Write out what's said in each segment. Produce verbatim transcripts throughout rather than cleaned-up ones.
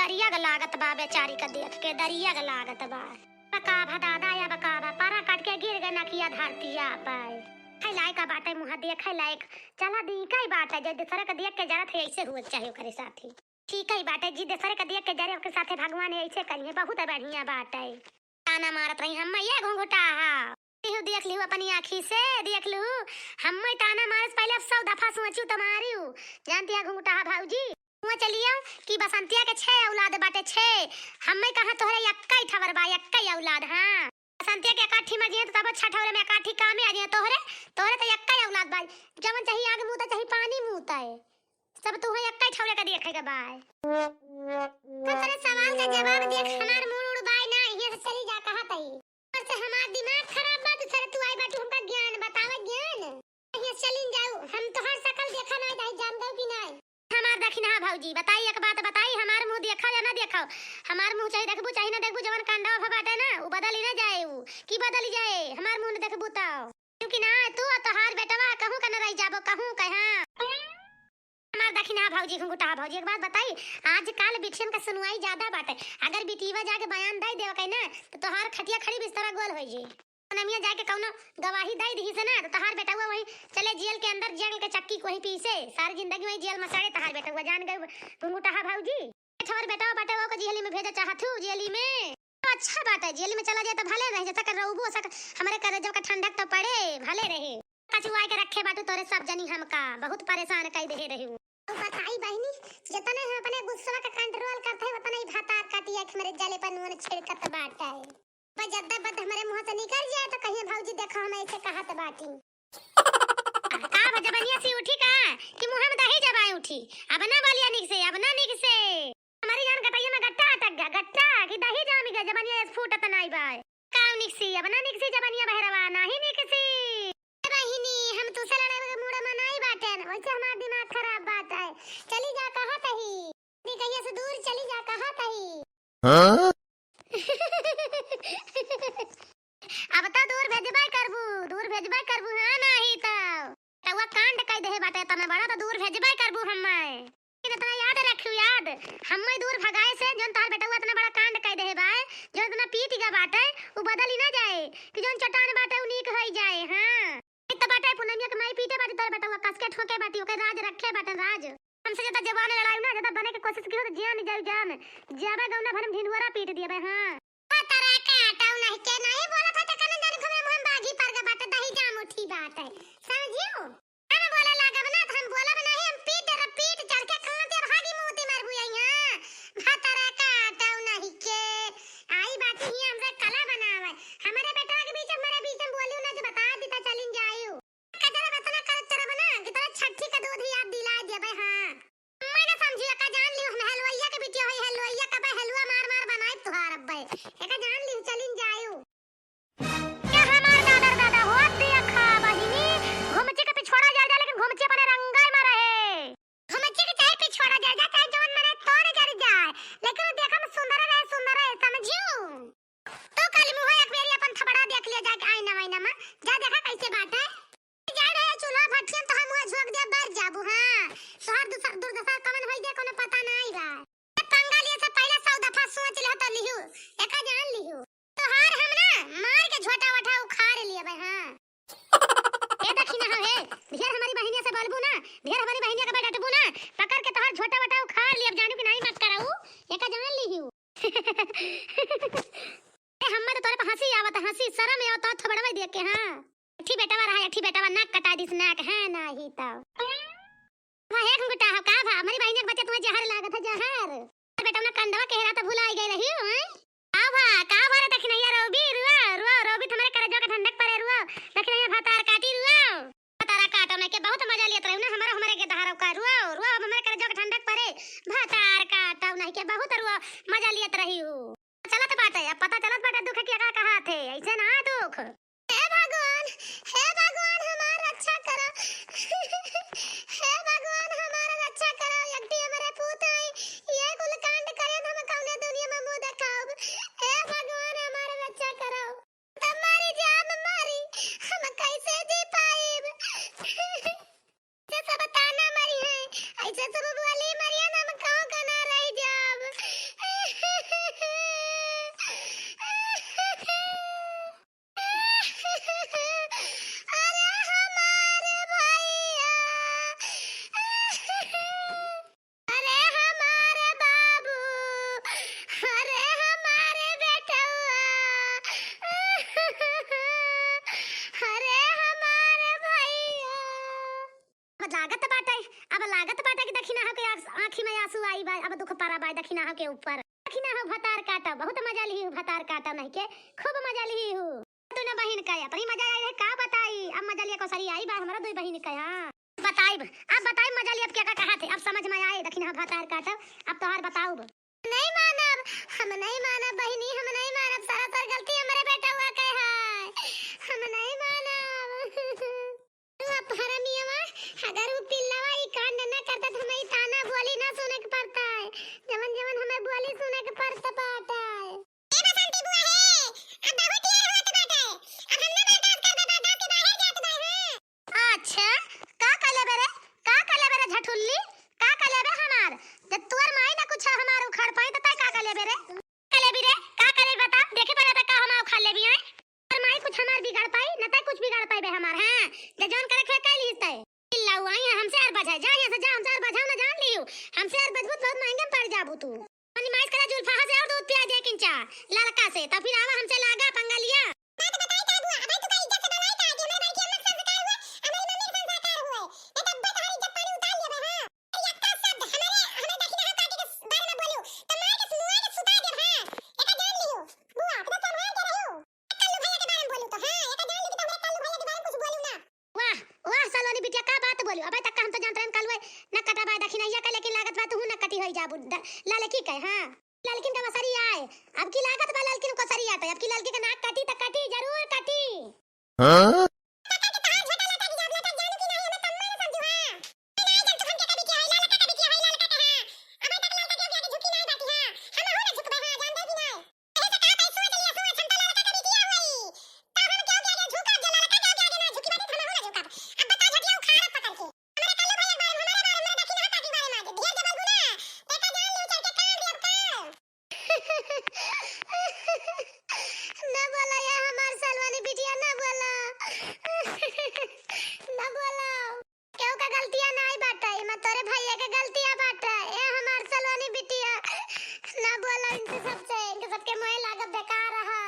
दरिया के लागत बा बेचारी का देख के, दरिया के लागत बा। अब का भा दादा, अब का भा, पारा काट के गिर गए नकिया धरतिया पे। खाए लायक बाटे मुँह देखे लायक। चला दी कई बाटे, जे दूसरे के देख के जरत है, ऐसे हुए के चाही ओकरे साथे। ठीक है बाटे, जी दूसरे के देख के जरे ओकरे साथे भगवान ऐसे करिए, बहुत बढ़िया बाटे। ताना मारत रही हम, ये घुंघटाहा। लिहू, देख लिहू अपनी आँखी से, देख लिहू। हम्मे ताना मारे से पहले अब सौ दफा सोचू त मारियो। जानती है घुंघटाहा भौजी, हुआ चलियो कि बसंतिया के छह औलाद बाटे, छह। हम्मे कहाँ तोहरे एक्कै ठवर बा, एक्कै औलाद, हाँ। बसंतिया के एकाठी में जिए तो तब छठौरे में एकाठी कामे आ जिए तोहरे, तोहरे तो एक्कै औलाद बा। जवन चाही आग मुँह तो चाही पानी मुँह तो है। सब तू है एक्कै ठौरे का देखे के बाय। तो तेरे सवाल का जवाब देख, हमार मूड उड़ बाय ना, यहाँ से चली जा, कहा तई। ऊपर से हमार दिमाग खराब बा, दूसरे तू आई बाटू हमका ज्ञान बतावे, ज्ञान। यहाँ से चलिन जाऊ, हम तोहार शकल देखा नहीं, दाई जान दो कि नहीं। हमार दखिनहा भौजी, बताई एक बात बताई, हमार मुँह देखा या ना देखा, हमार मुँह चाहे देखबू चाहे ना देखबू, जवन कांडवा भा बाटे ना, उ बदली ना जाए, उ की बदली जाए, हमार मुँह न देखबू तो। क्योंकि ना तू और तोहार बेटवा कहूँ का न रह जाबो, कहूँ का, हाँ। हमार दखिनहा भौजी, घुंघटाहा भौजी, एक बात बताई, आजकल बिटियन का सुनवाई ज्यादा बाटे। अगर बिटिया जाके बयान दे देवे कहीं ना, तो तोहार खटिया खड़ी बिस्तरा गोल होई जी। नमिया जाके कौनो गवाही दे दी से ना, तो तोहार बेटवा वही चले जेल के अंदर, जेल के चक्की को वहीं पीसे, सारी जिंदगी वहीं जेल में सड़े तोहार बेटवा, जान गए घुंघटाहा भौजी। ठवर बेटवा बाटे, ओके जेली में भेजे चाहत हूँ, जेली में। तो अच्छा बात है, जेली में चला जाए तो भले रहे, जैसा कर रहबू, ओसा कर हमरे करेजवा का ठंडक तो पड़े, भले रहे। कचुआई के रखे बाटू तोरे सब जनी हमका, बहुत परेशान कई देहे रही। तो बताई बहिनी, जितने हम अपने गुस्सा का कंट्रोल करते हैं, उतना ही भातार काटी आँख मेरे जले पर नून छिड़कत बाटे। पर जद्दा बद हमरे मुँह से निकल जाए तो कहिए भौजी देखो हम ऐसे कहत बाटी। का बा जबनिया से उठी का कि मुँह में दही जबाए उठी? अब ना बोलिया निक से, अब ना निक से। हमारी जान गटैया में गट्टा अटक गया, गट्टा कि दही जाम गया, जबनिया ऐसे फूटत नाई बाय। काऊ निकसी, अब ना निकसी जबनिया बहरवा, नाही निकसी। ए बहिनी, हम तुसे लड़ाई के मूड में नाई बाटेन, वैसे हमार दिमाग खराब बाटे। चली जा कहत ही। नी कहिया से दूर चली जा कहत ही। हाँ? अब तो दूर भेजबे करबू, दूर भेजबे करबू, हाँ नाही तो। तउआ कांड कई देहे बाटे, इतना बड़ा तो दूर भेजबे करबू हम्मे। लेकिन इतना याद रखियो, याद, हम्मे दूर भगाए से जौन तोहार बेटउआ इतना बड़ा कांड कई देहे बाए, जौन इतना पीट गया बाटे, उ बदली ना जाए, कि जौन चट्टान बाटे, उ नीक होई जाए, हाँ। इत बाटे, पुनमिया के माई पीटे बाटे तोहार बेटउआ, कस के ठोके बाटे, ओके राज रखे बाटे, राज। हमसे ज्यादा जबान लड़ाई ना, ज्यादा बने के कोशिश किहो तो जान जाऊ जान, जाबे गौना भरम ढिंढुआरा पीट दियबे, हाँ। भतारा काटउ नहीं के नहीं बोलत है, त कनन जानी घुमरे मुहम बागी पर के बाटे, दही जाम उठी बाटे, समझियो? हम बोले लागब ना, त हम बोलब नहीं, हम पीट डरब, पीट चढ़ के कांटे भागी मूती मरबू यहाँ। भतारा काटउ नहीं के, आई बाटी ही हमसे कला बनावे, हमरे बेटवा के बीच, हमरे बीच में बोलियो ना, जो बता दी त चलिन जाइयो। कजरा बतना करत चरब ना, कि तोरा छठी का दूध ही याद दिलाए देबे, हाँ। मैं ना समझी, एका जान लियो, हम हलवैया के बिटिया होई, हलवैया कबे हलवा मार मार बनाई तुहार अब्बे। एका जान लियो, चलिन जायू। क्या हमार दादर दादा होत देखा बहिनी, घुमची के पिछोड़ा जाए जा, लेकिन घुमची अपने रंगाई में रहे। घुमची के चाहे पिछोड़ा जाए जा, चाहे जवन मने तोड़ जर जाए, लेकिन वो देखम सुंदर रहे, सुंदर रहे, समझियो? तो काली मुँह एक बेरी अपन थपड़ा देख लिया जाके आईना वाईना में, जा देखा कैसे बात है। जा रहे चूल्हा भट्ठियन तो हम हुआ झोंक दे बर जाबू, हाँ। तोहार दुस-, दुर्दशा कवन होई दे कोनो पता नाई बा। ए पंगा लिए से पहले सौ दफा सोच लिहो तो लिहू, एका जान लिहू। तोहार हम ना मार के झोटा वोटा उखाड़ लिए बे, हाँ। ए दखिनहा हे, ढेर हमारी बहिनिया से बोलबू ना, ढेर हमारी बहिनिया के बैठबू ना, पकड़ के तोहार झोटा वोटा उखाड़ लिए, जानू कि नाई मत कराऊ, एका जान लिहू। ए, हम्मे तो तोरे पे हँसी आवत, हँसी, शरम आवत, तो थोबड़वा देख के, हाँ। अठी बेटवा रहा, अठी बेटवा नाक कटा दिस, नाक, हाँ, नाही तो। वाह, एक घुंघटा हो, का भा? हमारी बहिनिया के बच्चे तुम्हें जहर लागत है, जहर। अरे बेटा, ना कंडवा के हेरा तो भुलाई गई रही हो, हैं? का भा, का भा रे दखिनैया रौबी, रुआ, रुआ, रौबी तुम्हारे करेजवा के ठंडक परे, रुआ। दखिनैया भतार काटी, रुआ। भतारा काटो नहीं के बहुत मजा लियत रहू ना, हमारा, हमारे के दहारो का, रुआ, रुआ, हमारे करेजवा के ठंडक परे। भतार काटो नहीं के बहुत रुआ, मजा लियत रही हो। चलत बाटे, अब पता चलत बाटे दुख के का कहा थे, ऐसे ना दुख। हे भगवान, हे भगवान, हमार रक्षा करा। हे भगवान, हमार रक्षा करा। एकटी हमरे पूत आई, ये कुल कांड करे, हम कौने दुनिया में मुंह देखाओ? अब दुख पारा बाय दखिनहा के ऊपर। दखिनहा भतार काटा, बहुत मजा लिही हूँ भतार काटा नहीं के, खूब मजा लिही हूँ। दुनो बहिन का अपनी मजा आई रहे, का बताई, अब मजा लिया कोसरी आई बा हमरा दुई बहिन का। हाँ। बताइब, अब बताइब मजा लिया, अब क्या का कहा थे, अब समझ में आए, दखिनहा भतार काटा, अब तोहार बताउब। नहीं मानब, हम नहीं मानब बहिनी, हम नहीं मानब, सरासर गलती हमरे बेटवा के है, हम नहीं मानब। तू अब हरमियवा, अगर उ पिल्लवा ई कांड न करता तो हमें ई ताना बोली ना सुने के पड़ता है, जवन जवन हमें बोली सुने के पड़ता बाटे। ए बसंती बुआ हे, अब बहुत ढेर होत बाटे, अब हम ना बर्दाश्त करबे, बर्दाश्त के बाहर जात बा, हाँ। अच्छा, का कले बे रे, का कले बे रे झठुल्ली, का कले बे हमार, जब तोर माई ना कुछ हमार उखाड़ पाई तो तय का कले बे रे? कले भी रे, का करे बता, देखे पड़ा था का हम उखाड़ ले भी आए। और माई कुछ हमार बिगाड़ पाई, न तय कुछ बिगाड़ पाई बे हमार, हाँ। जे जौन करे खे कह लीस तय। चिल्लाऊ आई है हमसे अर बजाए, जा यहाँ से जा, हमसे अर बजाओ ना जान लियो। हमसे अर बजबू तो बहुत महंगे में पड़ जाबू तू। मनी माइस करा जुल्फा से और दूध पिया दे किंचा, लड़का से, तब फिर आवा हमसे लागा पंगा लिया। बात बताई का बुआ, अबे तू का इज्जत से बनाई का, कि हमारे भाई की अम्मा के संस्कार हुए, हमारी मम्मी के संस्कार हुए। ये तो अब्बे तुम्हारी इज्जत पानी उतार लेबे, हाँ। अरे यक्का शब्द हमारे, हमें दखिनहा काटे के बारे में बोलू, तो मार के मुआ के सुता देब, हाँ। एका जान लियो। बुआ, अपने कन्हैया के रहो। कल्लू भैया के बारे में बोलू तो, हाँ, एका जान लियो कि तो हमारे कल्लू भैया के बारे में कुछ बोलू ना। वाह, वाह, सलोनी बिटिया, का बात बोलू? अबे तक हम तो जानत रहन कलुए न कटा बाय दखिनैया का, लेकिन लागत बा तू न कटी होई जाबू। द-, ललकी के, हाँ। ललकिन का बसरी आए। अब की लागत बा ललकिन कोसरी आटे। अब की ललकी के नाक कटी त कटी, जरूर कटी। हाँ? ना बोला या हमार सलवानी बिटिया, ना बोला। ना बोला। केहू का गलतिया नाई बाटे, इमा तोरे भैया के गलतिया बाटे। ए हमार सलवानी बिटिया, ना बोला इनसे सबसे, इनके सबके मोहे लागब बेकार है।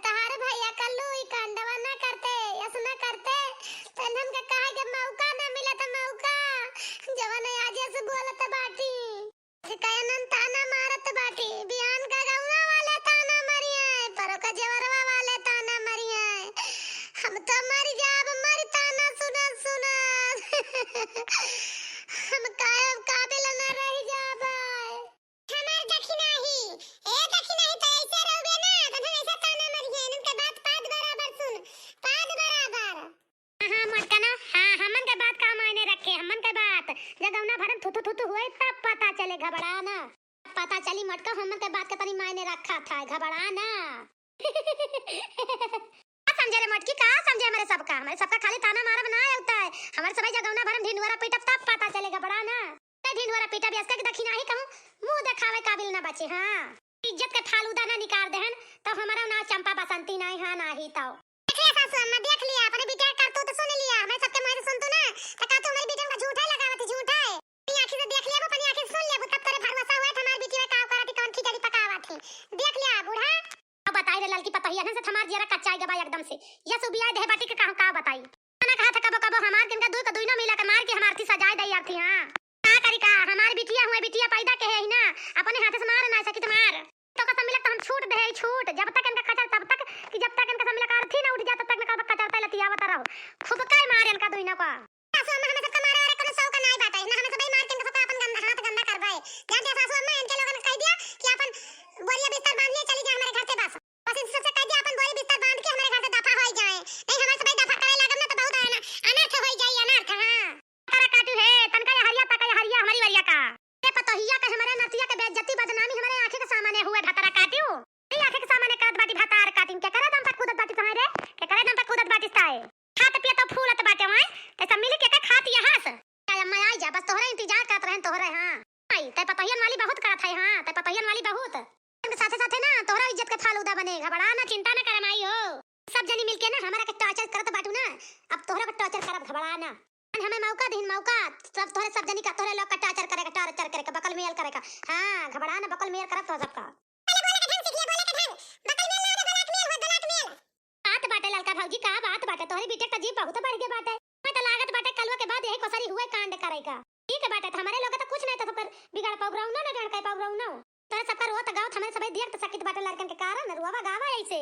तहार भैया कल्लू ई कांडवा ना करते, यस ना करते, तो इन्हन के कहे के मौका ना मिलत, मौका। जवन आज यस बोलत बाटी। कयनन ताना मारत बाटी, बिहान का गौवा वाले ताना मरिहैं, परो का जेवरवा वाले ताना मरिहैं। हम तो मर जाब, मर ताना सुनत सुनत। हम कायब काबिल न रह जाबै। हमार दखिनही, ए दखिनही तो ऐसे रहबे ना, तो हम ऐसे ताना मरिहैं, इनके बात पाद बराबर सुन, पाद बराबर। हाँ, हाँ, मोटका ना, हाँ, हमन के बात का मायने रखे, हमन के बात। जब गौना भरम थुथु थुथु हुए, तब पता चले, घबरा ना। पता चली मोटका, हमन के बात के तनी मायने रखा था, घबरा ना। का समझे रे मोटकी, का समझे हमरे सबका? हमरे सबका खाली ताना मारब ना आवता है। हमरे सबई जब गौना भरम ढिंढुआरा पीटब, तब पता चले, घबरा ना। ते ढिंढुआरा पीटब, इसके के दखिनही कहूँ, मुँह देखावे काबिल ना बचे, हाँ। इज्जत के फालूदा ना निकाल देहन, तब हमारा ना चंपा बसंती ना, हाँ, ना ही तौ। देख लिया सासू अम्मा, देख लिया, अपने बिटिया के करतूत सुन लिया, हमरे सबके मुँह से सुनतू ना, तो का तू हमरे बिटिया का झूठा लगावत ही, झूठा है। अपनी आँखी से देख लिया, अपनी आँखी से सुन लिया, तब तोरे भरोसा हुआ, हमार बिटिया का करत ही, कौन खिचड़ी पकावत ही। देख लिया बूढ़ा। अब बताई रे ललकी पतोहिया, से हमार जियरा कच्चाई गबा एकदम से। यस उबियाए देह बाटी के कहूँ का बताई। ना कहा था कबो कबो हमार के इनका दुई का दुई ना मिला के मार के हमार थी सजाए दे यार थी, हाँ। का करी का, हमार बिटिया हुए, बिटिया पैदा के है ही ना, अपने हाथे से मार ना सकी तो मार। तो कसम मिला तो हम छूट दे, छूट, जब तक इनका कचर तब तक, कि जब तक इनका समझ लगा अर्थी ना उठ जा, तब तक इनका कचरता लतियावत रहो। खूब काई मार इनका दुइनो का। सासू अम्मा, हमें सबका मारे वाले कोनो शौक नाई बाटे, ना हमें सबई मार के इनका सबका अपन गंदा हाथ गंदा करबे। जान दिया सासू अम्मा, इनके लोगन कह दिया कि अपन बोरिया बिस्तर बांध लिए, चली जा हमारे घर से बस। बस इनसे सबसे कह दिया, अपन बोरी बिस्तर बांध के हमारे घर से दफा हो जाए, नहीं हमारे सबई दफा करे लागब ना तो बहुत अन-, अनर्थ हो जाई, अनर्थ, हाँ। भतारा काटू है, तनका ये हरिया तका ये हरिया हमारी वरिया का। ए पतोहिया के हमरे नतिया के बेइज्जती बदनामी हमरे आँखी के सामने हुए भतारा काटू। ए आँखी के सामने करत बाटी भतार काटिन, के करे दम पर कूदत बाटी तोहरे, के करे दम पर कूदत बाटी ताए। खात पियत तो फूलत बाटे वाए, ते सब मिल के के खात यहाँ से। आय अम्मा आई जा, बस तोहरे इंतजार करत रहन तोहरे, हाँ। आई, ते पतोहियन वाली बहुत करत है, हाँ, ते पतोहियन वाली बहुत। इनके साथे साथे ना तोहरा इज्जत के फालूदा बने, घबरा ना, चिंता ना करे माई हो। सब जनी मिलके ना हमारा के torture करत बाटू ना, अब तोहरा के torture करब, घबरा ना। हमें मौका दीन, मौका, सब तोहरे सब जनी का, तोहरे लोग का torture करे का, torture करे का, बकल मेल करे का। हाँ, घबरा ना, बकल मेल करब तो सबका। बोले, बोले के ढंग सीख ले, बोले के ढंग। बकल मेल ना रे, बलाक मेल हो, बलाक मेल। बात बाटे ललका भौजी, का बात बाटे? तोहरी बिटिया का जीभ बहुत बढ़ गए बाटे। मैं तो लागत बाटे कलुआ के बाद यही कोसरी हुए कांड करेगा। ठीक बाटे, तो हमारे लोग तो कुछ नहीं तो सबकर बिगाड़ पाउब, रौनो ना जान कह पाउब रउनउ। तोरे सबका रोत गावत हमें सबइ दियक त सकित बाटे लड़कन के कारण, रुआवा गावा ऐसे।